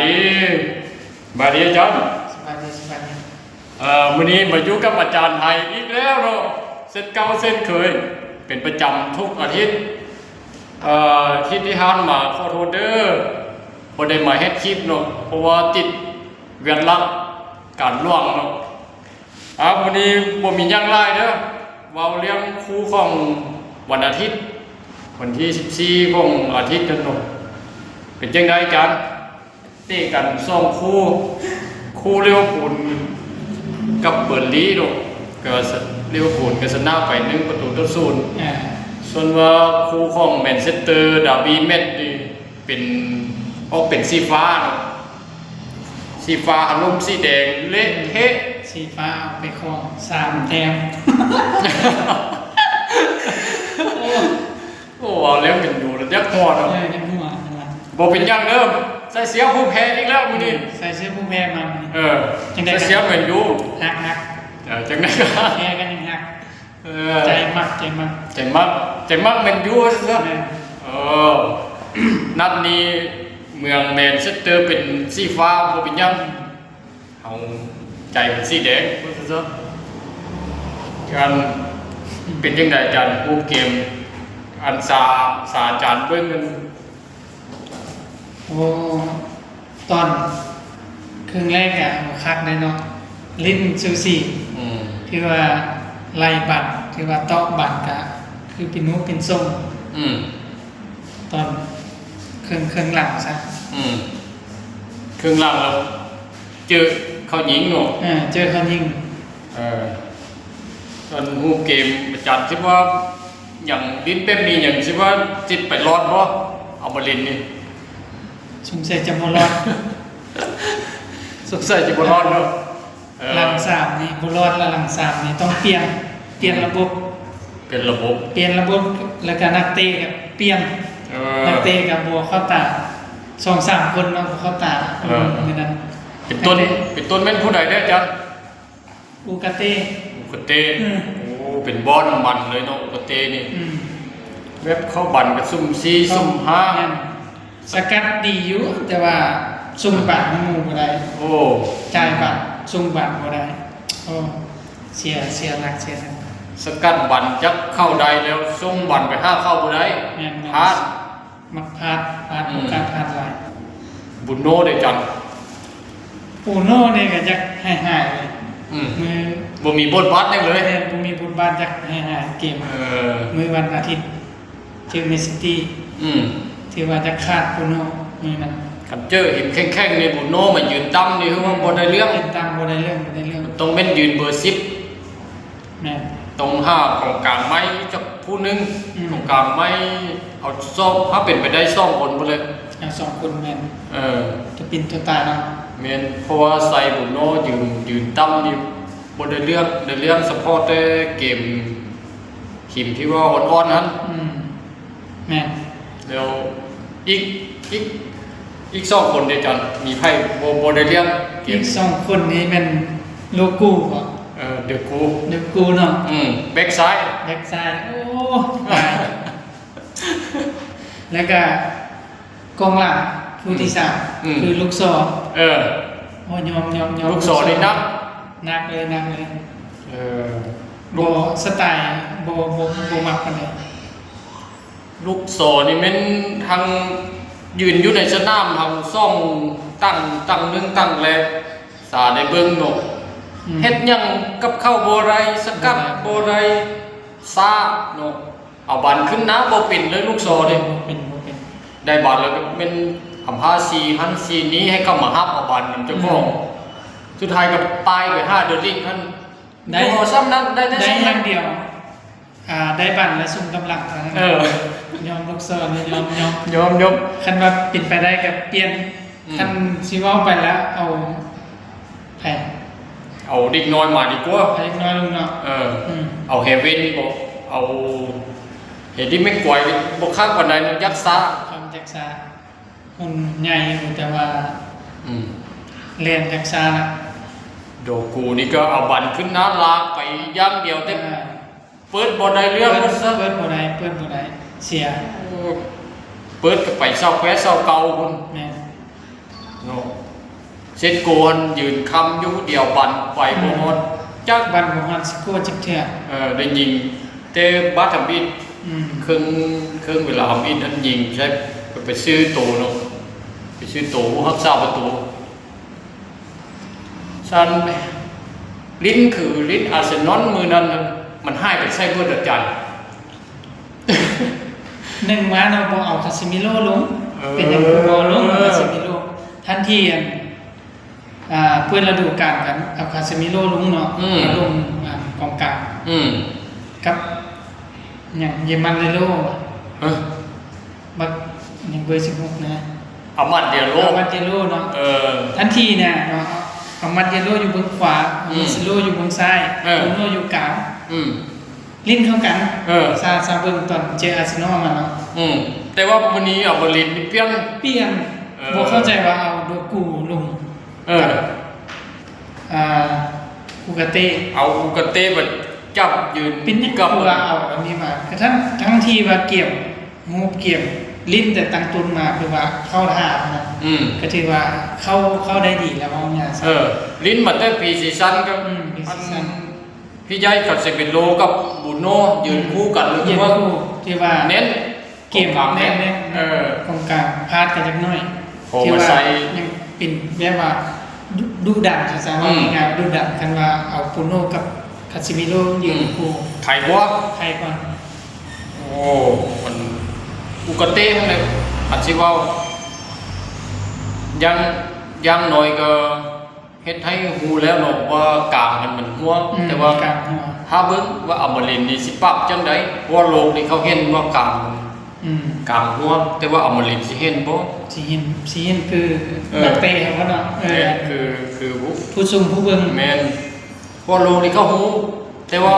ສະບາຍດີອາຈານ. ສະບາຍດີ ສະບາຍດີ. ເອີ ມື້ນີ້ມາຢູ່ກັບອາຈານໄຮອີກແລ້ວເນາະ ເຊັ່ນເກົ່າເຊັ່ນເຄີຍ ເປັນປະຈຳທຸກອາທິດ. ເອີ ອາທິດທີ່ຜ່ານມາຂໍໂທດເດີ ບໍ່ໄດ້ມາເຮັດຄລິບເນາະ ເພາະວ່າຕິດວຽກລັກການຫຼວງເນາະ. ອາ ມື້ນີ້ບໍ່ມີຫຍັງຫຼາຍເດີ ເວົ້າເລື່ອງຄູ່ຂອງວັນອາທິດ ວັນທີສິບສີ່ຂອງອາທິດນັ້ນເນາະ. ເປັນຈັ່ງໃດອາຈານ? ເຕະກັນສອງຄູ່ ຄູ່ລິເວີພູນກັບເບີນລີເນາະ ກໍລິເວີພູນກໍຊະນະໄປໜຶ່ງປະຕູຕໍ່ສູນ. ເອີ ສ່ວນວ່າຄູ່ຂອງແມນເຊັດເຕີ ດາບີແມັດນີ້ ເປັນ ອອກເປັນສີຟ້າເນາະ ສີຟ້າຫາລົມສີແດງເລະເທະ. ສີຟ້າເອົາໄປຄອງສາມແຕ້ມ. ໂອ້ ໂອ້ ເວົ້າແລ້ວແມ່ນຢູ່ລະຢາກຫົວເນາະ. ເອີ ຢາກຫົວ. ບໍ່ເປັນຫຍັງເດີ ໃສ່ເສື້ອຜູ້ແພ້ອີກແລ້ວມື້ນີ້. ໃສ່ເສື້ອຜູ້ແພ້ມາມື້ນີ້. ເອີ ຈັ່ງໃດ ໃສ່ເສື້ອແມນຢູ. ຮັກ ຮັກ. ເອີ ຈັ່ງໃດກໍຮັກ ແພ້ກໍຍັງຮັກ. ເອີ ໃຈມັກ ໃຈມັກ ໃຈມັກ ໃຈມັກແມນຢູວ່າຊັ້ນຊະ. ເອີ ນັດນີ້ເມືອງແມນເຊັດເຕີເປັນສີຟ້າ ບໍ່ເປັນຫຍັງ ເຮົາໃຈເປັນສີແດງວ່າຊັ້ນຊະ. ອັນ ເປັນຈັ່ງໃດອາຈານ ຮູບເກມ ອັນສາ ສາອາຈານເບິ່ງນັ້ນ? ໂອ້ ຕອນເຄິ່ງແລກກະຄັກເດ້ເນາະ ຫຼິ້ນສູສີ. ອືມ ຖືວ່າໄລ່ບັນ ຖືວ່າເຕາະບັນກະຄືເປັນຮູບເປັນຊົງ. ອືມ ຕອນເຄິ່ງ ເຄິ່ງຫຼັງຊະ. ອືມ ເຄິ່ງຫຼັງແລ້ວເຈີເຂົາຍິງເນາະ. ເອີ ເຈີເຂົາຍິງ. ເອີ ອັນຮູບເກມອາຈານຄິດວ່າ ຫຍັງຫຼິ້ນແບບນີ້ຫຍັງຊິວ່າຊິໄປລອດບໍ່ ເອົາມາຫຼິ້ນນີ້? ສົງໄສຈະບໍ່ລອດ ສົງໄສຈະບໍ່ລອດເນາະ. ເອີ ຫຼັງສາມນີ້ບໍ່ລອດລະ ຫຼັງສາມນີ້ຕ້ອງປ່ຽນ ປ່ຽນລະບົບ ປ່ຽນລະບົບ ປ່ຽນລະບົບ ແລ້ວກະນັກເຕະກະປ່ຽນ. ເອີ ນັກເຕະກະບໍ່ເຂົ້າຕາ ສອງສາມຄົນເນາະ ບໍ່ເຂົ້າຕາ. ເອີ ມື້ນັ້ນ ເປັນຕົ້ນ ເປັນຕົ້ນແມ່ນຜູ້ໃດເດີອາຈານ? ອູກາເຕ. ອູກາເຕ. ອືມ ໂອ້ ເປັນບໍ່ນ້ຳມັນເລີຍເນາະ ອູກາເຕນີ້. ອືມ ແບບເຂົ້າບັນກໍຊຸ່ມສີ່ ຊຸ່ມຫ້າ. ແມ່ນ ສະກັດດີຢູ່ ແຕ່ວ່າສົ່ງບານໃຫ້ໝູ່ບໍ່ໄດ້. ໂອ້ ຈ່າຍບານ ສົ່ງບານບໍ່ໄດ້. ໂອ້ ເສຍ ເສຍຫຼັກ ເສຍຫຼັກ. ສະກັດບັນຈັກເຂົ້າໄດ້ແລ້ວ ສົ່ງບັນໄປຫາເຂົາບໍ່ໄດ້. ແມ່ນໆ ພາດ. ມັກພາດ ພາດ ອືມ ໂອກາດພາດຫຼາຍ. ບູໂນເດຈັງ? ບູໂນນີ້ກໍຈັກຫາຍໆເລີຍ. ອືມ ມື ບໍ່ມີບົດບາດຫຍັງເລີຍ. ແມ່ນ ບໍ່ມີບົດບາດ ຈັກຫາຍໆເກມ. ເອີ ມື້ວັນອາທິດ ເຈີແມນຊິຕີ. ອືມ ຖືວ່າຈັກຂາດບູໂນມື້ນັ້ນ. ຄັນເຈີທີມແຂງໆນີ້ ບູໂນມາຢືນຕ່ຳນີ້ ຄືວ່າບໍ່ໄດ້ເລື່ອງ. ຢືນຕ່ຳ ບໍ່ໄດ້ເລື່ອງ ບໍ່ໄດ້ເລື່ອງ. ມັນຕ້ອງແມ່ນຢືນເບີສິບ. ແມ່ນ ຕ້ອງຫາກອງກາງໃໝ່ຈັກຜູ້ໜຶ່ງ. ອືມ ກອງກາງໃໝ່ ເອົາສອງ ຖ້າເປັນໄປໄດ້ສອງຄົນພຸ້ນແຫຼະ. ເອົາສອງຄົນ ແມ່ນ. ເອີ ຕົວປິ່ນຕົວຕາຍເນາະ. ແມ່ນ ເພາະວ່າໃສ່ບູໂນຢືນ ຢືນຕ່ຳນີ້ ບໍ່ໄດ້ເລື່ອງ ໄດ້ເລື່ອງສະເພາະແຕ່ເກມ ທີມທີ່ວ່າອ່ອນໆຫັ້ນ. ອືມ ແມ່ນ. ແລ້ວອີກ ອີກ ອີກສອງຄົນເດຈັງ? ມີໃຜບໍ່ ບໍ່ໄດ້ລ້ຽງເກມ? ອີກສອງຄົນນີ້ແມ່ນໂລກູບໍ? ເອີ ເດີກູ ເດີກູເນາະ. ອືມ ແບັກຊ້າຍ ແບັກຊ້າຍ. ໂອ້ ແລ້ວກະກອງຫຼັງຜູ້ທີສາມ ອືມ ຄືລູກຊໍ. ເອີ ໂອ້ ຍອມ ຍອມ ຍອມ ລູກຊໍນີ້ໜັກ ໜັກເລີຍ ໜັກເລີຍ. ເອີ ບໍ່ ສະໄຕລ໌ ບໍ່ ບໍ່ ບໍ່ມັກປານໃດ. ລູກຊໍນີ້ແມ່ນທັງຢືນຢູ່ໃນສະໜາມ ທັງສອງຕັ້ງ ຕັ້ງໜຶ່ງຕັ້ງແລະ ສາໄດ້ເບິ່ງເນາະ. ອືມ ເຮັດຫຍັງກັບເຂົາບໍ່ໄດ້ ສະກັດບໍ່ໄດ້ ຊ້າເນາະ. ເອົາບານຂຶ້ນໜ້າບໍ່ເປັນເລີຍ ລູກຊໍເດ້. ບໍ່ເປັນ ບໍ່ເປັນ. ໄດ້ບານແລ້ວກໍແມ່ນທຳທ່າຊີ້ຫັ້ນຊີ້ນີ້ ໃຫ້ເຂົາມາຮັບເອົາບານນຳເຈົ້າຂອງ. ອືມ ສຸດທ້າຍກໍປາຍໄປຫາເດີລິກຫັ້ນ. ໄດ້ ຢູ່ຫໍສ່ຳນັ້ນ ໄດ້ແຕ່ ໄດ້ຢ່າງດຽວ ອ່າ ໄດ້ບັນແລ້ວຊຸມກຳລັງເທົ່ານັ້ນ. ເອີ ຍອມລູກສອນນີ້ ຍອມ ຍອມ ຍອມ ຍອມ. ຄັນວ່າເປັນໄປໄດ້ກໍປ່ຽນ. ອືມ ຄັນຊິເວົ້າໄປແລ້ວ ເອົາໃຜ? ເອົາເດັກນ້ອຍມາດີກວ່າ ເອົາເດັກນ້ອຍລົງເນາະ. ເອີ ອືມ ເອົາແຮວິນບໍ ເອົາເຮດິແມັກກວາຍ ບໍ່ຄັກປານໃດເນາະ ຍັກຊ້າ ຄວາມຍັກຊ້າ. ຮຸ່ນໃຫຍ່ຢູ່ ແຕ່ວ່າ ອືມ ແລ່ນຈັກຊ້ານະ. ໂດກູນີ້ກໍເອົາບັນຂຶ້ນໜ້າລາກໄປຢ່າງດຽວ ແຕ່ ອ່າ ເປີດບໍ່ໄດ້ເລື່ອງ ເປີດ ເປີດບໍ່ໄດ້ ເປີດບໍ່ໄດ້ ເສຍ. ໂອ້ ເປີດກໍໄປເສົາແປດເສົາເກົ້າພຸ້ນ. ແມ່ນ ເນາະ. ເຊັດໂກຫັ້ນຢືນຄ້ຳຢູ່ຜູ້ດຽວ ບານໄປບໍ່ຮອດ ອືມ ຈັກ ບານບໍ່ຮອດເຊັດໂກຈັກເທື່ອ. ເອີ ໄດ້ຍິງແຕ່ບາດທຳອິດ ອືມ ເຄິ່ງ ເຄິ່ງເວລາທຳອິດຫັ້ນຍິງໃສ່ ໄປຊື້ໂຕເນາະ ໄປຊື້ໂຕຜູ້ຮັກສາປະຕູ. ຊັ້ນ ຫຼິ້ນຄືຫຼິ້ນອາເຊນອນມື້ນັ້ນ ມັນຫາຍໄປໃສເບິດອາຈານ? ໜຶ່ງມາເນາະ ບໍ່ເອົາຄາເຊມິໂລລົງ. ເອີ ເປັນຫຍັງຄືບໍ່ລົງຄາເຊມິໂລ? ທັນທີອັນ ອ່າ ເປີດລະດູການກັນ ເອົາຄາເຊມິໂລລົງເນາະ ອືມ ມາລົງ ອ່າ ກອງກາງ ອືມ ກັບຫຍັງ ເຢມັນເດໂລ ເອີ ບັກຫຍັງເບີສິບຫົກນະ ອາມາດເດໂລ ອາມາດເດໂລເນາະ. ເອີ ທັນທີນະເນາະ ອາມາດເດໂລຢູ່ເບື້ອງຂວາ ອືມ ມາເຊໂລຢູ່ເບື້ອງຊ້າຍ ເອີ ໂຕໂນຢູ່ກາງ ອືມ ຫຼິ້ນເຂົ້າກັນ. ເອີ ຊາ ຊາເບິ່ງຕອນເຈີອາເຊນອລມາເນາະ. ອືມ ແຕ່ວ່າມື້ນີ້ອາມາລິນນີ້ປ່ຽນ ປ່ຽນ ເອີ ບໍ່ເຂົ້າໃຈວ່າເອົາໂດກູລົງ ເອີ ກັບ ອ່າ ອູກາເຕ ເອົາອູກາເຕມາຈັບຢືນ ເປັນຫຍັງຄືວ່າເອົາອັນນີ້ມາ ກະທັງ ທັງທີ່ວ່າເກມ ຮູບເກມຫຼິ້ນແຕ່ຕັ້ງຕົ້ນມາ ຄືວ່າເຂົ້າທ່ານະ ອືມ ກະຖືວ່າເຂົ້າ ເຂົ້າໄດ້ດີແລ້ວ ເວົ້າງ່າຍຊະ. ເອີ ຫຼິ້ນມາແຕ່ພຣີຊີຊັນ ກະ ອືມ ພຣີຊີຊັນ ພີ່ໃຫຍ່ຄາເຊມິໂລກັບບູໂນຢືນ ອືມ ຄູ່ກັນ ຖືວ່າ ຖືວ່າແໜ້ນ ເກມແໜ້ນ ແໜ້ນ ເອີ ກອງກາງພາດກັນຈັກໜ້ອຍ ຖືວ່າຍັງເປັນແບບວ່າ ດຸ ດຸດັນ ຊະ ອືມ ວ່າງ່າຍໆ ດຸດັນ. ຄັນວ່າເອົາປູໂນກັບຄາເຊມິໂລຢືນ ອືມ ຄູ່ ໄຄກວ່າ ໄຄກວ່າ. ໂອ້ ມັນ ອຸກາເຕຫັ້ນແຫຼະ ຄັນຊິເວົ້າ ຢ່າງ ຢ່າງໜ້ອຍກໍ ເຮັດໃຫ້ຮູ້ແລ້ວເນາະວ່າກາງຫັ້ນມັນຮົ່ວ ອືມ ແຕ່ວ່າ ກາງຮົ່ວ ຖ້າເບິ່ງວ່າອາມາລິນນີ້ຊິປັບຈັ່ງໃດ ເພາະວ່າໂລກນີ້ເຂົາເຫັນວ່າກາງ ອືມ ກາງຮົ່ວ ແຕ່ວ່າອາມາລິນຊິເຫັນບໍ່? ຊິເຫັນ ຊິເຫັນຄື ເອີ ນັກເຕະເຮົາເນາະ ເອີ ແມ່ນ ຄື ຄືຜູ້ຊົມຜູ້ເບິ່ງ ແມ່ນ ເພາະໂລກນີ້ເຂົາຮູ້ ແຕ່ວ່າ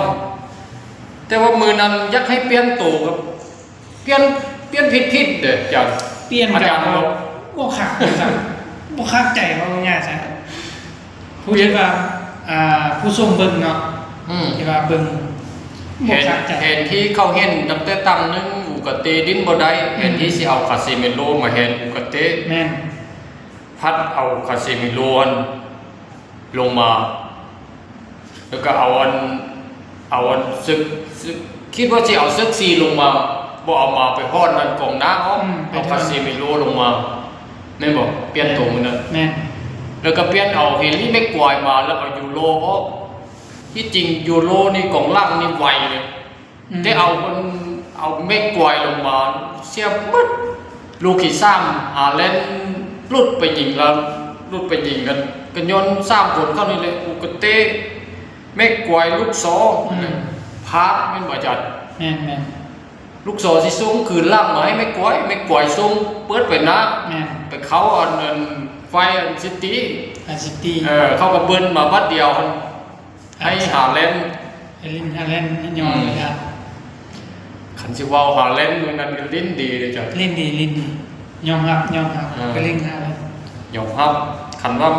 ແຕ່ວ່າມື້ນັ້ນຢາກໃຫ້ປ່ຽນໂຕກັບ ປ່ຽນ ປ່ຽນຜິດໆເດ້ ອາຈານ ປ່ຽນ ອາຈານ ກະບໍ່ ບໍ່ຄັກ ບໍ່ຄັກ ບໍ່ຄັກໃຈ ເວົ້າງ່າຍໆຊະ ຜູ້ທີ່ວ່າ ອ່າ ຜູ້ຊົມເບິ່ງເນາະ ອືມ ທີ່ວ່າເບິ່ງ ບໍ່ຄັກໃຈ ແທນທີ່ເຂົາເຫັນຕັ້ງແຕ່ຕັ້ງໜຶ່ງ ອູກາເຕຫຼິ້ນບໍ່ໄດ້ ອືມ ແທນທີ່ຊິເອົາຄາເຊມິໂລມາແທນອູກາເຕ ແມ່ນ ພັດເອົາຄາເຊມິໂລຫັ້ນລົງມາ ແລ້ວກໍເອົາອັນ ເອົາອັນເຊີກ ເຊີກ ຄິດວ່າຊິເອົາເຊີກຊີລົງມາ ບໍ່ເອົາມາ ໄປຮອດນັ້ນກອງໜ້າອອກ ອືມ ເອົາຄາເຊມິໂລລົງມາ ແມ່ນບໍ່? ປ່ຽນໂຕມື້ນັ້ນ ແມ່ນ ແລ້ວກໍປ່ຽນເອົາແຮຣີແມັກກວາຍມາ ແລ້ວເອົາຢູໂຣອອກ ທີ່ຈິງຢູໂຣນີ້ກອງຫຼັງນີ້ໄວເລີຍ ອືມ ແຕ່ເອົາຄົນ ເອົາແມັກກວາຍລົງມາ ເສຍໝົດ ລູກທີສາມ ຮາແລນຫຼຸດໄປຍິງລະ ຫຼຸດໄປຍິງກັນ ກໍຍ້ອນສາມຄົນເຂົານີ້ແຫຼະ ອູກາເຕ ແມັກກວາຍ ລູກຊໍ ອືມ ພາດ ແມ່ນບໍ່ອາຈານ? ແມ່ນໆ ລູກຊໍຊິສົ່ງຄືນຫຼັງມາໃຫ້ແມັກກວາຍ ແມັກກວາຍສົ່ງເປີດໄປໜ້າ ແມ່ນ ໄປເຂົ້າອັນ ອັນ ຝ່າຍອັນ ຊິຕີ ອັນ ຊິຕີ ເອີ ເຂົາກໍເບິ່ນມາບາດດຽວຫັ້ນ ໃຫ້ຫາແລ່ນ ເອີ ຫຼິ້ນຫາແລ່ນຍ້ອນ ອືມ ຄັນຊິເວົ້າຫາແລ່ນມື້ນັ້ນກໍຫຼິ້ນດີເດ້ເຈົ້າ ຫຼິ້ນດີ ຫຼິ້ນດີ ຍອມຮັບ ຍອມຮັບ ເອີ ກໍຫຼິ້ນຫາແລ່ນ ຍອມຮັບ ຄັນວ່າ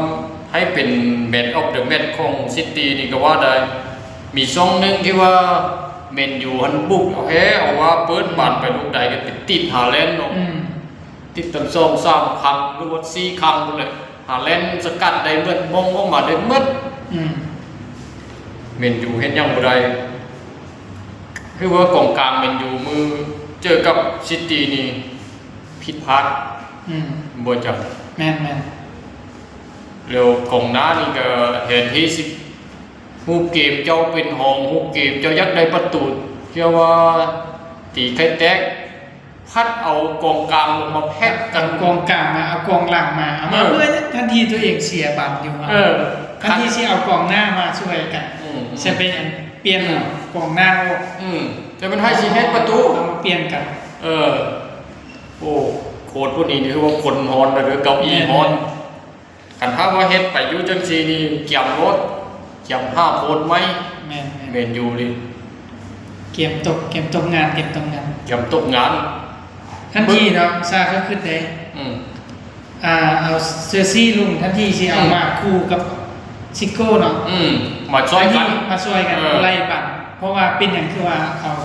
ໃຫ້ເປັນ Man of the Match ຂອງ City ນີ້ກໍວ່າໄດ້ ມີຊ່ວງໜຶ່ງທີ່ວ່າ Man U ຫັ້ນບຸກເອົາແທ້ເອົາວ່າ ເປີດບານໄປລູກໃດກໍໄປຕິດຫາແລ່ນເນາະ ອືມ ຕິດຕັ້ງສອງສາມຄັ້ງ ຫຼືວ່າສີ່ຄັ້ງພຸ້ນແຫຼະ ຫາແລ່ນສະກັດໄດ້ໝົດ ມົງອອກມາໄດ້ໝົດ ອືມ ແມນຢູເຮັດຫຍັງບໍ່ໄດ້ ຄືວ່າກອງກາງແມນຢູມື້ເຈີກັບຊິຕີນີ້ຜິດພາດ ອືມ ບໍ່ຈັກ ແມ່ນໆ ແລ້ວກອງໜ້ານີ້ກໍແທນທີ່ຊິ ຮູບເກມເຈົ້າເປັນຮອງ ຮູບເກມເຈົ້າຢາກໄດ້ປະຕູ ເຈົ້າວ່າຕີໄຂ່ແຕກ ພັດເອົາກອງກາງລົງມາແພັດກັນ ເອົາກອງກາງມາ ເອົາກອງຫຼັງມາ ເອົາມາ ເອີ ເພື່ອທັນທີຕົວເອງເສຍບານຢູ່ ເອີ ທັນທີຊິເອົາກອງໜ້າມາຊ່ວຍກັນ ອືມ ຊິໄປອັນ ປ່ຽນ ອືມ ເອົາກອງໜ້າອອກ ອືມ ແຕ່ມັນໃຫ້ຊິເຮັດປະຕູ ເອົາມາປ່ຽນກັນ ເອີ ໂອ້ ໂຄດຜູ້ນີ້ນີ້ຄືວ່າຄົນຮ້ອນ ຫຼືເກົ້າອີ້ຮ້ອນ ແມ່ນໆ ຄັນຖ້າວ່າເຮັດໄປຢູ່ຈັ່ງຊີ້ນີ້ ກຽມໂລດ ກຽມຫາໂຄດໃໝ່ ແມ່ນໆ ແມ່ນຢູ່ນີ້ ກຽມຕົກ ກຽມຕົກງານ ກຽມຕົກງານ ກຽມຕົກງານ ທັນທີເນາະ ຊາກໍຄິດເດ້ ອືມ ອ່າ ເອົາເຊີຊີລົງ ທັນທີຊິເອົາ ອືມ ມາຄູ່ກັບຊິໂກ້ເນາະ ອືມ ມາຊ່ວຍກັນ ມາຊ່ວຍກັນ ເອີ ໄລ່ບັນ ເພາະວ່າເປັນຫຍັງຄືວ່າເອົາ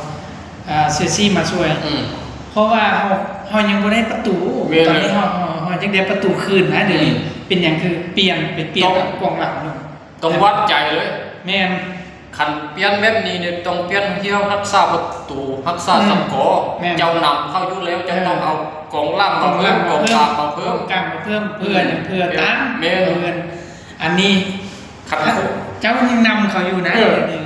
ອ່າ ເຊີຊີມາຊ່ວຍ ອືມ ເພາະວ່າເຮົາ ເຮົາຍັງບໍ່ໄດ້ປະຕູ ແມ່ນ ຕອນນີ້ເຮົາ ເຮົາ ມັນຈັ່ງໄດ້ປະຕູຄືນນະ ດຽວນີ້. ອືມ ເປັນຫຍັງຄືປ່ຽນ ໄປປ່ຽນ ຕ້ອງ ເອົາກອງຫຼັງເນາະ? ຕ້ອງວັດໃຈເລີຍ. ແມ່ນ. ຄັນປ່ຽນແບບນີ້ນີ້ ຕ້ອງປ່ຽນຮຽວຮັກສາປະຕູ ຮັກສາ ອືມ ສະກໍ ແມ່ນ ເຈົ້ານຳເຂົ້າຢູ່ແລ້ວ ເຈົ້າ ເອີ ຕ້ອງເອົາກອງຫຼັງມາເພີ່ມ ກອງຫຼັງມາເພີ່ມ ກອງກາງມາເພີ່ມ ກອງກາງມາເພີ່ມ ເພື່ອຫຍັງ? ອືມ ເພື່ອ ແມ່ນ ຕ້ານ ເພື່ອອັນນີ້ ຄັນ ເຈົ້າຍັງນຳເຂົາຢູ່ນະ ເອີ ດຽວນີ້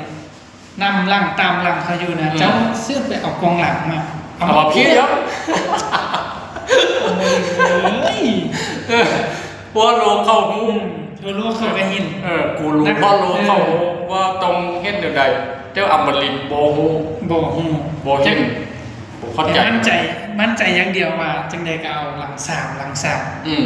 ນຳຫຼັງຕາມຫຼັງເຂົາຢູ່ນະ. ອືມ ເຈົ້າຊືດໄປເອົາກອງຫຼັງມາ ເອົາມາ ເອົາມາເພຍ. ໂອ້ຍ ເອີ ທົ່ວໂລກເຂົາຮູ້ ອືມ ທົ່ວໂລກເຂົາກໍເຫັນ. ເອີ ກູຮູ ນັກ ທົ່ວໂລກເຂົາ ເອີ ຮູ້ວ່າຕ້ອງເຮັດແນວໃດ ແຕ່ອຳມະລິນບໍ່ຮູ້ ບໍ່ຮູ້ ບໍ່ເຫັນ ບໍ່ເຂົ້າໃຈ. ແຕ່ໝັ້ນໃຈ ໝັ້ນໃຈຢ່າງດຽວວ່າ ຈັ່ງໃດກໍເອົາຫຼັງສາມ ຫຼັງສາມ. ອືມ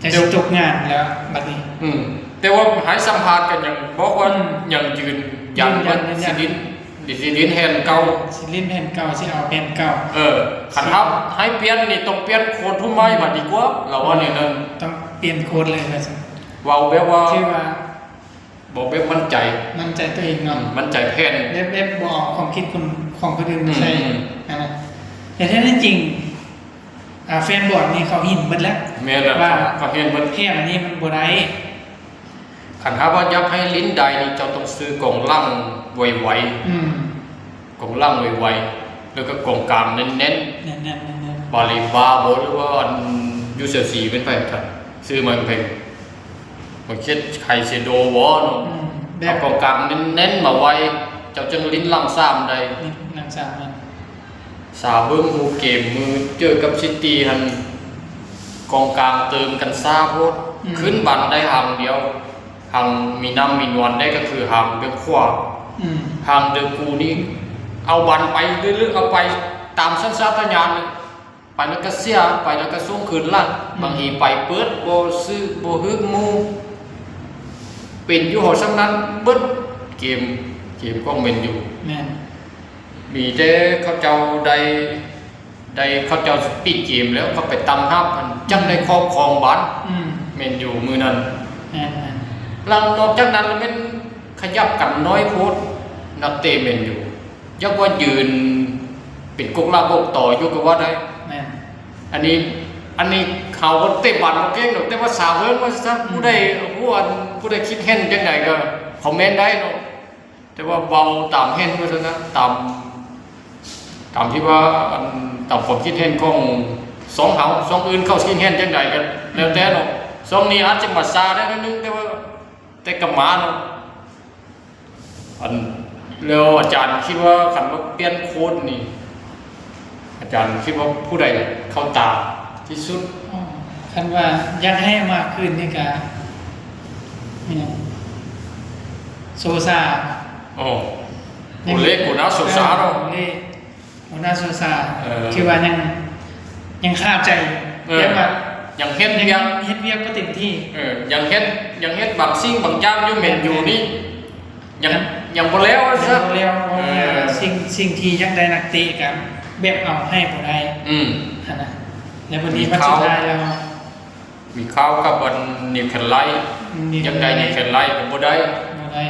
ຈັ່ງຊິຕົກງານແລ້ວບັດນີ້. ອືມ ແຕ່ວ່າໃຫ້ສຳພາດກັນ ຍັງບອກວ່າ ອືມ ຍັງຢືນຢັນ ຢືນຢັນ ວ່າ ຢືນຢັນ ຊິຫຼິ້ນ ຊິຫຼິ້ນແຜນເກົ່າ ຊິຫຼິ້ນແຜນເກົ່າ ຊິເອົາແຜນເກົ່າ. ເອີ ຄັນຖ້າໃຫ້ປ່ຽນນີ້ ຕ້ອງປ່ຽນໂຄດຜູ້ໃໝ່ມາດີກວ່າ ລາວວ່າແນວນັ້ນ. ຕ້ອງປ່ຽນໂຄດເລີຍວ່າຊັ້ນ. ເວົ້າແບບວ່າ ຄືວ່າ ເວົ້າແບບໝັ້ນໃຈ ໝັ້ນໃຈຕົວເອງເນາະ. ອືມ ໝັ້ນໃຈແຜນ ແບບ ແບບບໍ່ເອົາຄວາມຄິດຄົນ ຂອງຄົນອື່ນມາໃສ່. ອືມ ອັນນັ້ນ ແຕ່ແທ້ຈິງ ອ່າ ແຟນບອນນີ້ເຂົາເຫັນເບິດແລ້ວ. ແມ່ນແລ້ວ ວ່າ ເຂົາ ເຂົາເຫັນເບິດ ແຜນນີ້ມັນບໍ່ໄດ້. ຄັນຖ້າວ່າຢາກໃຫ້ຫຼິ້ນໄດ້ນີ້ ເຈົ້າຕ້ອງຊື້ກອງຫຼັງໄວໆ. ອືມ ກອງຫຼັງໄວໆ ແລ້ວກໍກອງກາງແໜ້ນໆ ແໜ້ນໆ ແໜ້ນໆ ບາເລບາບໍ ຫຼືວ່າອັນຢູ່ເຊລຊີ ເປັນໃຜ ຊື້ມາແພງ ບາງເຂດໄຄເຊໂດບໍເນາະ. ອືມ ແບບ ເອົາກອງກາງແໜ້ນໆມາໄວ້ ເຈົ້າຈຶ່ງຫຼິ້ນຫຼັງສາມໄດ້. ຫຼັງສາມແມ່ນ ສາເບິ່ງຮູບເກມມື້ເຈີກັບຊິຕີຫັ້ນ ກອງກາງເຕີມກັນຊ້າໂພດ. ອືມ ຂຶ້ນບັນໄດ້ຫາງດຽວ ຫາງມີນ້ຳມີນວນໄດ້ກໍຄືຫາງເບື້ອງຂວາ. ອືມ ຫາງເດີກູນີ້ເອົາບັນໄປເລື້ອຍໆ ເອົາໄປຕາມສັນຊາດຕະຍານເລີຍ ໄປແລ້ວກໍເສຍ ໄປແລ້ວກໍສົ່ງຄືນຫຼັງ. ອືມ ບາງທີໄປເປີດບໍ່ຊື່ ບໍ່ຮຶກໝູ່ ເປັນຢູ່ຫໍ່ສ່ຳນັ້ນເບິດເກມ ເກມຂອງແມນຢູ. ແມ່ນ ມີແຕ່ເຂົາເຈົ້າໄດ້ ໄດ້ ເຂົາເຈົ້າປິດເກມແລ້ວ ເຂົາໄປຕັ້ງຮັບ ອັນ ອືມ ຈັ່ງໄດ້ຄອບຄອງບານ. ອືມ ແມ່ນຢູ່ມື້ນັ້ນ. ແມ່ນໆ ຫຼັງ ນອກຈາກນັ້ນລະແມ່ນຂະຫຍັບກັນນ້ອຍໂພດ ນັກເຕະແມ່ນຢູ່ ຢາກວ່າຢືນເປັນກົກລາກົກຕໍຢູ່ກໍວ່າໄດ້. ແມ່ນ ອັນນີ້ ອັນນີ້ເຮົາກໍເຕະບານບໍ່ເກັ່ງດອກ ແຕ່ວ່າສາເບິ່ງວ່າຊັ້ນ. ອືມ ຜູ້ໃດຮູ້ ອັນ ຜູ້ໃດຄິດເຫັນຈັ່ງໃດກໍຄອມເມັນໄດ້ເນາະ. ແຕ່ວ່າເວົ້າຕາມເຫັນວ່າຊັ້ນນະ ຕາມ ຕາມທີ່ວ່າ ອັນ ຕາມຄວາມຄິດເຫັນຂອງຊ່ອງເຮົາ ຊ່ອງອື່ນເຂົາຄິດເຫັນຈັ່ງໃດກໍແລ້ວແຕ່ເນາະ. ອືມ ຊ່ອງນີ້ອາດຈະມາຊ້າໄດ້ໜ້ອຍໜຶ່ງ ແຕ່ວ່າ ແຕ່ກໍມາເນາະ. ອັນ ແລ້ວອາຈານຄິດວ່າ ຄັນວ່າປ່ຽນໂຄດນີ້ ອາຈານຄິດວ່າຜູ້ໃດເຂົ້າຕາທີ່ສຸດ? ອໍ ຄັນວ່າຢາກໃຫ້ມາຄືນນີ້ກະ ແມ່ນ ໂຊຊາ. ອໍ ໂອເລ ໂອເລ ໂກນາ ໂຊຊາເນາະ. ໂອເລ ໂກນາ ໂຊຊາ. ເອີ ຄືວ່າຍັງ ຍັງຄາໃຈ ເອີ ແບບວ່າຍັງເຮັດວຽກ ເຮັດວຽກບໍ່ເຕັມທີ່. ເອີ ຍັງເຮັດ ຍັງເຮັດບາງສິ່ງບາງຢ່າງຢູ່ແມນຢູນີ້ ຍັງ ຍັງບໍ່ແລ້ວວ່າຊັ້ນ ຍັງບໍ່ແລ້ວ. ເອີ ສິ່ງ ສິ່ງທີ່ຢາກໄດ້ນັກເຕະກໍແບບເອົາໃຫ້ບໍ່ໄດ້. ອືມ ຫັ້ນນະ ແລ້ວບັດນີ້ບັດສຸດທ້າຍແລ້ວ ມີຂ່າວກັບອັນ ນິວແຄນໄລ ອືມ ຢາກໄດ້ນິວແຄນໄລກໍບໍ່ໄດ້ ບໍ່ໄດ້.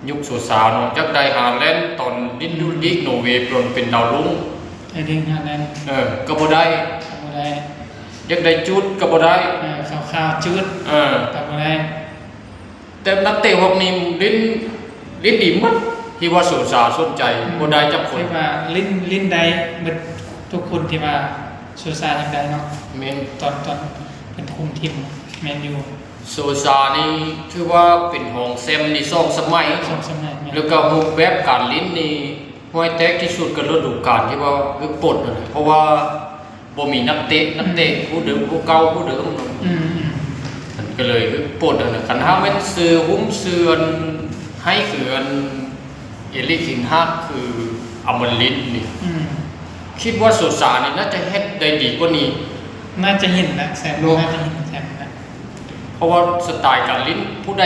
ຍຸກໂຊຊາເນາະ ຢາກໄດ້ຮາແລນຕອນຫຼິ້ນຢູ່ ອືມ ລີກໂນເວ ຕອນເປັນດາວລຸ້ງ ໄດ້ເຖິງຮາແລນ ເອີ ກໍບໍ່ໄດ້ ກໍບໍ່ໄດ້. ຢາກໄດ້ຈູດກໍບໍ່ໄດ້ ເອີ ຂ່າວໆ ຈູດ ເອີ ກໍບໍ່ໄດ້. ແຕ່ນັກເຕະພວກນີ້ຫຼິ້ນ ຫຼິ້ນດີໝົດ ທີ່ວ່າໂຊຊາສົນໃຈ ອືມ ບໍ່ໄດ້ຈັກຄົນ ທີ່ວ່າຫຼິ້ນ ຫຼິ້ນໄດ້ໝົດທຸກຄົນທີ່ວ່າໂຊຊາຢາກໄດ້ເນາະ. ແມ່ນ ຕອນ ຕອນເປັນຄຸມທີມແມນຢູ ໂຊຊານີ້ຖືວ່າເປັນຮອງແຊມນີ້ສອງສະໄໝ ສອງສະໄໝ ແມ່ນ ແລ້ວກໍຮູບແບບການຫຼິ້ນນີ້ ຫ້ວຍແຕກທີ່ສຸດກໍລະດູການທີ່ວ່າຄືປົດນັ້ນແຫຼະ ເພາະວ່າບໍ່ມີນັກເຕະ ອືມ ນັກເຕະຜູ້ເດີມ ຜູ້ເກົ່າ ຜູ້ເດີມເນາະ. ອືມໆ ມັນກໍເລີຍຄືປົດນັ້ນແຫຼະ. ຄັນຖ້າແມ່ນຊື້ຫຸ້ມ ຊື້ອັນ ໃຫ້ຄືອັນ ເອລິກ ເທນຮາກ ຄືອາມາລິນນີ້ ອືມ ຄິດວ່າໂຊຊານີ້ໜ້າຈະເຮັດໄດ້ດີກວ່ານີ້. ໜ້າຈະເຫັນນະ ແຊມ ເນາະ ໜ້າຈະເຫັນແຊມນະ ເພາະວ່າສະໄຕການຫຼິ້ນ ຜູ້ໃດ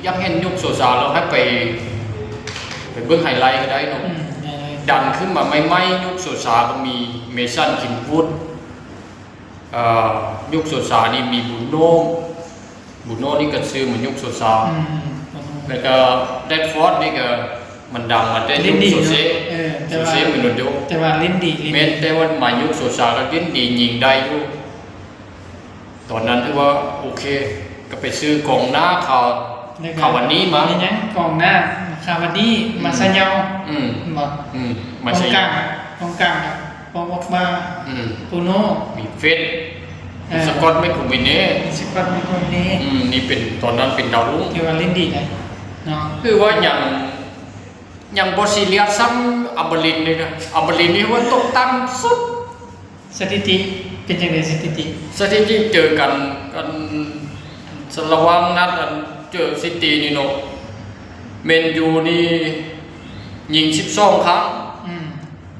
ຢາກເຫັນຍຸກໂຊຊາ ແລ້ວໃຫ້ໄປ ໄປເບິ່ງໄຮໄລກໍໄດ້ເນາະ. ອືມ ໄຮໄລ ດັນຂຶ້ນມາໃໝ່ໆ ຍຸກໂຊຊາກໍມີ ເມຊັນ ກຣີນວູດ ເອີ ຍຸກໂຊຊານີ້ມີ ບຣູໂນ ບຣູໂນນີ້ກໍຊື້ມາຍຸກໂຊຊາ ອືມ ແລ້ວກໍ ແຣດຟອດ ນີ້ກໍມັນດັງມາແຕ່ຍຸກໂຊເຊ ເອີ ໂຊເຊ ມູຣິນໂຍ່ ແຕ່ວ່າຫຼິ້ນດີ ແມ່ນ ແຕ່ວ່າມາຍຸກໂຊຊາກໍຫຼິ້ນດີ ຍິງໄດ້ຢູ່. ຕອນນັ້ນຖືວ່າໂອເຄ ກໍໄປຊື້ກອງໜ້າຄາ ແລ້ວກໍ ຄາວານີມາ ແມ່ນຫຍັງ ກອງໜ້າຄາວານີ ອືມ ມາຊາເຍົາ ອືມ ແມ່ນບໍ່? ອືມ ມາຊາເຍົາ ກອງກາງ ກອງກາງ ປອງ ປັອກບາ ອືມ ບຣູໂນ່ ມີເຟດ ເອີ ສະກອດ ແມັກໂທເມເນ ສະກອດ ແມັກໂທເມເນ ອືມ ນີ້ເປັນ ຕອນນັ້ນເປັນດາວລຸ້ງ ຖືວ່າຫຼິ້ນດີໄດເນາະ ຄືວ່າຍັງ ຍັງບໍ່ຊີຣຽສສ່ຳອາມາລິນເລີຍນະ ອາມາລິນນີ້ວ່າຕົກຕ່ຳສຸດ. ສະຖິຕິເປັນຈັ່ງໃດ? ສະຖິຕິ ສະຖິຕິເຈີກັນ ກັນ ລະຫວ່າງນັດອັນເຈີຊິຕີນີ້ເນາະ ແມນຢູນີ້ຍິງສິບສອງຄັ້ງ ອືມ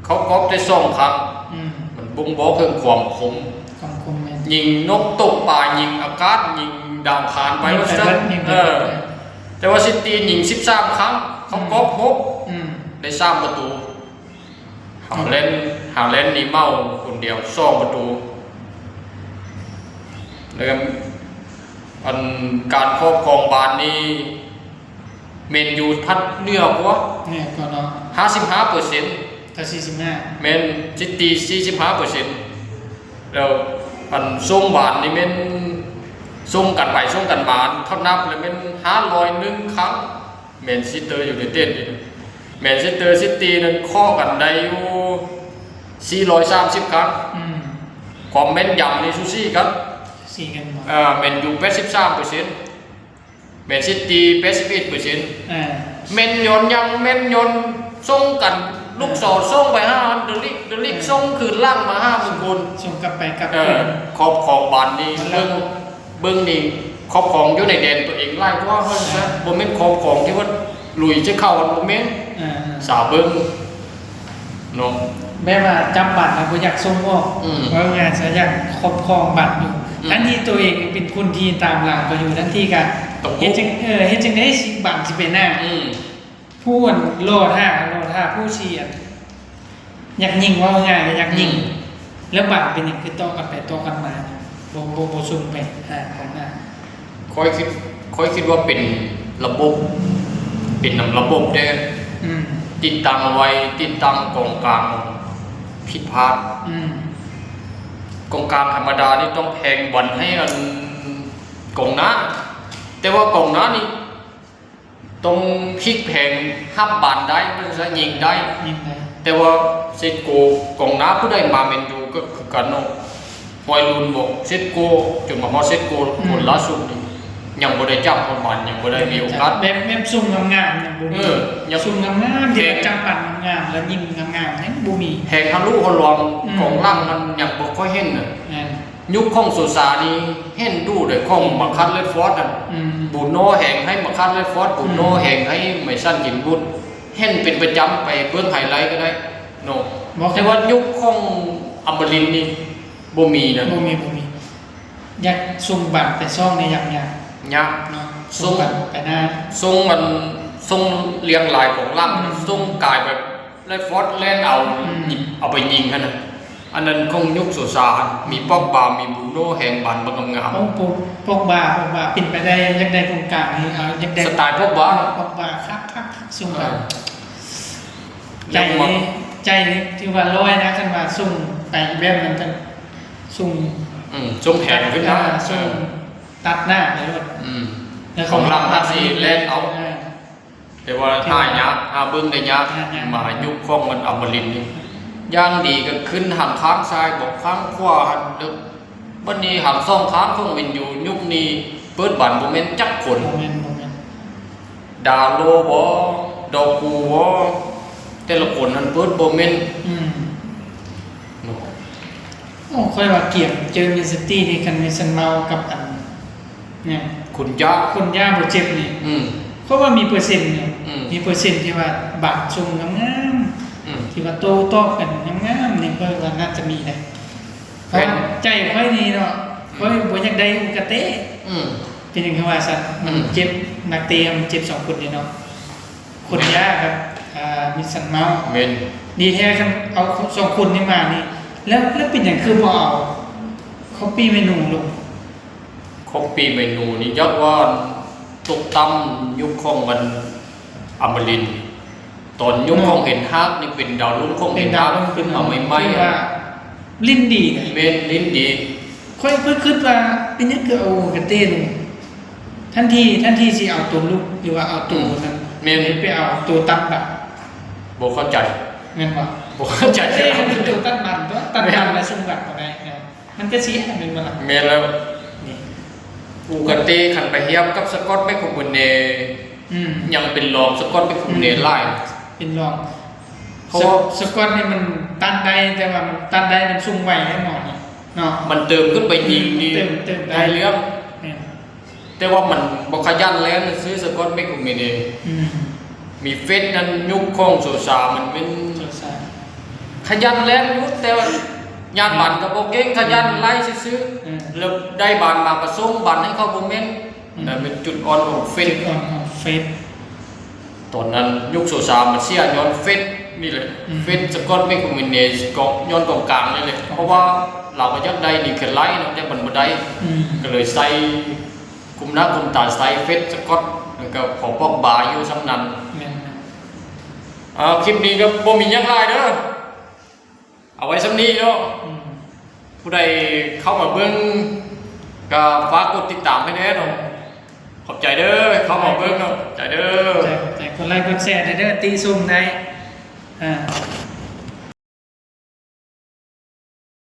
ເຂົາກອບໄດ້ສອງຄັ້ງ ອືມ ມັນບົ່ງບອກເຖິງຄວາມຄົມ ຄວາມຄົມແມ່ນ ຍິງນົກຕົກປາ ຍິງອາກາດ ຍິງດາວອັງຄານໄປ ຍິງໄປເບິດ ວ່າຊັ້ນ ຍິງໄປເບິດ ເອີ ແຕ່ວ່າຊິຕີຍິງສິບສາມຄັ້ງ ເຂົາກອບຫົກ ອືມ ໄດ້ສາມປະຕູ. ຮາແລນ ຮາແລນນີ້ເໝົາຄົນດຽວສອງປະຕູ ແລ້ວກໍອັນການຄອບຄອງບານນີ້ ແມນຢູພັດເໜືອກວ່າ ເໜືອກວ່າເນາະ ຫ້າສິບຫ້າເປີເຊັນ ຕໍ່ສີ່ສິບຫ້າ ແມ່ນ ຊິຕີສີ່ສິບຫ້າເປີເຊັນ ແລ້ວອັນສົ່ງບານນີ້ແມ່ນສົ່ງກັນໄປສົ່ງກັນມາ ເຂົານັບແລ້ວແມ່ນຫ້າຮ້ອຍໜຶ່ງຄັ້ງ. ແມນເຊສເຕີຢູໄນເຕັດນີ້ ແມນເຊສເຕີຊິຕີນັ້ນເຄາະກັນໄດ້ຢູ່ສີ່ຮ້ອຍສາມສິບຄັ້ງ ອືມ ຄວາມແມ່ນຢຳນີ້ສູສີກັນ ສູສີກັນບໍ່? ເອີ ແມນຢູແປດສິບສາມເປີເຊັນ ແມນຊິຕີແປດສິບເອັດເປີເຊັນ ເອີ ແມ່ນຍ້ອນຫຍັງ? ແມ່ນຍ້ອນສົ່ງກັນ ເອີ ລູກສອດສົ່ງໄປຫາເດລິກ ເດລິກ ເອີ ສົ່ງຄືນຫຼັງມາຫາເມືອງຄົນ ສົ່ງກັບໄປກັບ ເອີ ຄືນ ຄອບຄອງບານນີ້ ມັນ ເບິ່ງ ເບິ່ງນີ້ຄອບຄອງຢູ່ໃນແດນຕົວເອງຫຼາຍກວ່າ ວ່າຊັ້ນຊະ ແມ່ນ ບໍ່ແມ່ນຄອບຄອງທີ່ວ່າລຸຍໃສ່ເຂົາ ມັນບໍ່ແມ່ນ ອ່າ ສາເບິ່ງເນາະ ແບບວ່າຈັບບັດແລ້ວບໍ່ຢາກສົ່ງອອກ ອືມ ເວົ້າງ່າຍຊະ ຢາກຄອບຄອງບັດຢູ່ ອືມ ທັງທີ່ຕົວເອງເປັນຄົນທີ່ຕາມຫຼັງເຂົາຢູ່ ທັງທີ່ກະເຮັດຈັ່ງ ເອີ ເຮັດຈັ່ງໃດຊິບັດຊິໄປໜ້າ ອືມ ຜູ້ອັນລໍຖ້າ ລໍຖ້າຜູ້ຊິອັນ ຢາກຍິງ ເວົ້າງ່າຍໆ ຢາກຍິງ ອືມ ແລ້ວບານເປັນຫຍັງຄືຕໍ່ກັນໄປຕໍ່ກັນມາ ບໍ່ ບໍ່ ບໍ່ສົ່ງໄປຫາກອງໜ້າ? ຂ້ອຍຄິດ ຂ້ອຍຄິດວ່າເປັນລະບົບ ເປັນນຳລະບົບເດ້ ອືມ ຕິດຕັ້ງໄວ ຕິດຕັ້ງກອງກາງຜິດພາດ ອືມ ກອງກາງທຳມະດານີ້ຕ້ອງແພງບອນໃຫ້ອັນກອງໜ້າ ແຕ່ວ່າກອງໜ້ານີ້ ຕ້ອງພິກແພງຮັບບານໄດ້ ເພິ່ນຈະຍິງໄດ້ ຍິງໄດ້ ແຕ່ວ່າເຊດໂກ ກອງໜ້າຜູ້ໃດມາແມນຢູກໍຄືກັນເນາະ ຮອຍລຸນບໍ ເຊດໂກ ຈົນມາຮອດເຊດໂກ ອືມ ຄົນລ່າສຸດນີ້ ຍັງບໍ່ໄດ້ຈັບຮອດບານ ຍັງບໍ່ໄດ້ມີໂອກາດ ແບບ ແບບຊຸ່ມງາມໆ ຍັງບໍ່ມີ ເອີ ຍັງຊຸ່ມງາມໆ ທີ່ຈັບບານງາມໆ ແລ້ວຍິງງາມໆ ຍັງບໍ່ມີ ແຮງທະລຸທະລວງ ອືມ ກອງຫຼັງມັນຍັງບໍ່ຄ່ອຍເຫັນນະ ແມ່ນ. ຍຸກຂອງໂຊຊານີ້ເຫັນດູເດ້ ຂອງມາຄັດ ແຣດຟອດ ອືມ ບູໂນ່ແຮງໃຫ້ມາຄັດ ແຣດຟອດ ອືມ ບູໂນ່ແຮງໃຫ້ໄມສັນ ກຣີນວູດ ເຫັນເປັນປະຈຳ ໄປເບິ່ງໄຮໄລກໍໄດ້ເນາະ ແຕ່ວ່າຍຸກຂອງອາມາລິນນີ້ບໍ່ມີນະ ບໍ່ມີ ບໍ່ມີ ຢາກສົ່ງບານໄປຊ່ອງນີ້ຍາກ ຍາກ ຍາກເນາະ ສົ່ງ ສົ່ງບານໄປໜ້າ ສົ່ງມັນ ສົ່ງລຽງລາຍຂອງຫຼັງ ອືມ ສົ່ງກາຍແບບ ແລດຟອດແລ່ນເອົາ ອືມ ເອົາໄປຍິງຫັ້ນນະ ອັນນັ້ນຂອງຍຸກໂຊຊາ ມີປອກບາ ມີບຣູໂນ່ ແຮງບານບັກງາມໆ ໂອ້ ປອກ ປອກບາ ປອກບາ ເປັນໄປໄດ້ ຢາກໄດ້ກອງກາງນີ້ ເອົາ ຢາກໄດ້ສະໄຕປອກບາ ປອກບາ ຄັກໆໆ ຊຸ່ມ ເອີ ກັນ ໃຈນີ້ ໃຈນີ້ຖືວ່າລອຍນະ ຄັນວ່າສົ່ງໄປແບບນັ້ນ ສົ່ງ ອືມ ສົ່ງແຮງຂຶ້ນນະ ເອີ ສົ່ງ ເອີ ຕັດໜ້າໄປໂລດ ອືມ ແລ້ວຂອງຫຼັງອັດຊິແລ່ນເອົາ ເອີ ແຕ່ວ່າຫາຍາກ ຫາເບິ່ງໄດ້ຍາກ ຫາຍາກ ມາຍຸກຂອງມັນອະມະລິນນີ້ ຢ່າງດີກໍຂຶ້ນທາງຂ້າງຊ້າຍບໍ ຂ້າງຂວາຫັ້ນເດີ ບັດນີ້ທາງສອງຂ້າງຂອງແມນຢູ ຍຸກນີ້ເປີດບານບໍ່ແມ່ນຈັກຄົນ ບໍ່ແມ່ນ ບໍ່ແມ່ນ ດາໂລບໍ ດອກກູບໍ ແຕ່ລະຄົນຫັ້ນເປີດບໍ່ແມ່ນ ອືມ ເນາະ ໂອ້ ຂ້ອຍວ່າເກມເຈີແມນຊິຕີນີ້ ຄັນເມຊັນເມົາກັບອັນ ຫຍັງ ຄຸນຢາ ຄຸນຢາບໍ່ເຈັບນີ້ ອືມ ເພາະວ່າມີເປີເຊັນຢູ່ ອືມ ມີເປີເຊັນທີ່ວ່າບານສົ່ງງາມໆ ອືມ ທີ່ວ່າໂຕ້ຕອບກັນງາມໆ ນີ້ຂ້ອຍວ່າໜ້າຈະມີໄດ໋ ເພາະວ່າໃຈຂ້ອຍນີ້ເນາະ ອືມ ຂ້ອຍບໍ່ຢາກໄດ້ອຸກາເຕະ ອືມ ເປັນຫຍັງຄືວ່າຊັ້ນ ມັນ ອືມ ເຈັບ ນັກເຕະມັນເຈັບສອງຄົນນີ້ເນາະ ຄຸນຢາກັບ ອ່າ ເມຊັນເມົາ ແມ່ນ ດີແທ້ຄັນເອົາສອງຄົນນີ້ມານີ້ ແລ້ວ ແລ້ວເປັນຫຍັງຄືບໍ່ເອົາ ຄອບປີ້ເມນູລົງ ຄອບປີ້ເມນູນີ້ ຍ້ອນວ່າຕົກຕ່ຳຍຸກຂອງມັນອາມາລິນ ຕອນຍຸກ ເນາະ ຂອງເທນຮາກນີ້ເປັນດາວລຸ້ນຂອງ ເປັນ ເທນຮາກ ດາວລຸ້ນ ຂຶ້ນມາໃໝ່ໆ ຄືວ່າຫຼິ້ນດີນະ ແມ່ນ ຫຼິ້ນດີ ຂ້ອຍ ຂ້ອຍຄິດວ່າ ເປັນຫຍັງຄືເອົາກາເຕ້ລົງ ທັນທີ່ ທັນທີ່ຊິເອົາໂຕລຸກ ຫຼືວ່າເອົາໂຕນັ້ນ ແມ່ນ ໄປເອົາໂຕຕັດບານ ບໍ່ເຂົ້າໃຈ ແມ່ນບໍ່? ບໍ່ເຂົ້າໃຈ ກາເຕ້ມັນເປັນໂຕຕັດບານຕົວະ ຕັດບານແລ້ວສົ່ງບານບໍ່ໄດ້ ມັນກະຊິແມ່ນບໍ່ລະ? ແມ່ນແລ້ວ ນີ້ ໂອກາເຕ້ຄັນໄປຮຽບກັບສະກອດແມັກໂຄເບເນ ອືມ ຍັງເປັນລອງສະກອດແມັກໂຄເບເນ ອືມ ຫຼາຍ ເປັນລອງ ເພາະວ່າ ສະ ສະກອດນີ້ມັນຕັດໄດ້ ແຕ່ວ່າມັນຕັດໄດ້ ມັນສູງໄວແນ່ນອນເນາະ ມັນເຕີມຂຶ້ນໄປຍິງນີ້ ເຕີມ ເຕີມໄດ້ ໄດ້ເລື່ອງ ແມ່ນ ແຕ່ວ່າມັນບໍ່ຂະຫຍັນແລ່ນຊື່ ສະກອດແມັກໂຄເບເນ ອືມ ມີເຟດນັ້ນ ຍຸກຂອງໂຊຊາ ມັນເປັນ ໂຊຊາ ຂະຫຍັນແລ່ນຢູ່ ແຕ່ວ່າຍາດບານກະບໍ່ເກັ່ງ ຂະຫຍັນໄລ່ຊື່ໆ ອືມ ແລ້ວໄດ້ບານມາກະສົ່ງບານໃຫ້ເຂົາບໍ່ແມ່ນ ອືມ ນັ້ນເປັນຈຸດອ່ອນຂອງເຟດ ຈຸດອ່ອນຂອງເຟດ ຕອນນັ້ນຍຸກໂຊຊາມັນເສຍຍ້ອນເຟດນີ້ແຫຼະ ອືມ ເຟດ ສະກອດແມັກໂຄເບເນ ກອງ ຍ້ອນກອງກາງນີ້ແຫຼະ ເພາະວ່າລາວກະຢາກໄດ້ນິວເຄລໄລເນາະ ແຕ່ມັນບໍ່ໄດ້ ອືມ ກະເລີຍໃສ່ກຸມໜ້າກຸມຕາໃສ່ເຟດ ສະກອດ ແລ້ວກະພໍປອກບາຢູ່ຊ່ຳນັ້ນ ແມ່ນ ອ່າ ຄລິບນີ້ກະບໍ່ມີຫຍັງຫຼາຍເດີ ເອົາໄວ້ຊ່ຳນີ້ເນາະ ອືມ ຜູ້ໃດເຂົ້າມາເບິ່ງກະຝາກກົດຕິດຕາມໃຫ້ແດ່ເນາະ ຂອບໃຈເດີ ເຂົ້າມາເບິ່ງເນາະ ຂອບໃຈເດີ ໃຈ ກົດໄລກົດແຊໄດ້ເດີ ຕິຊົມໄດ້ ອ່າ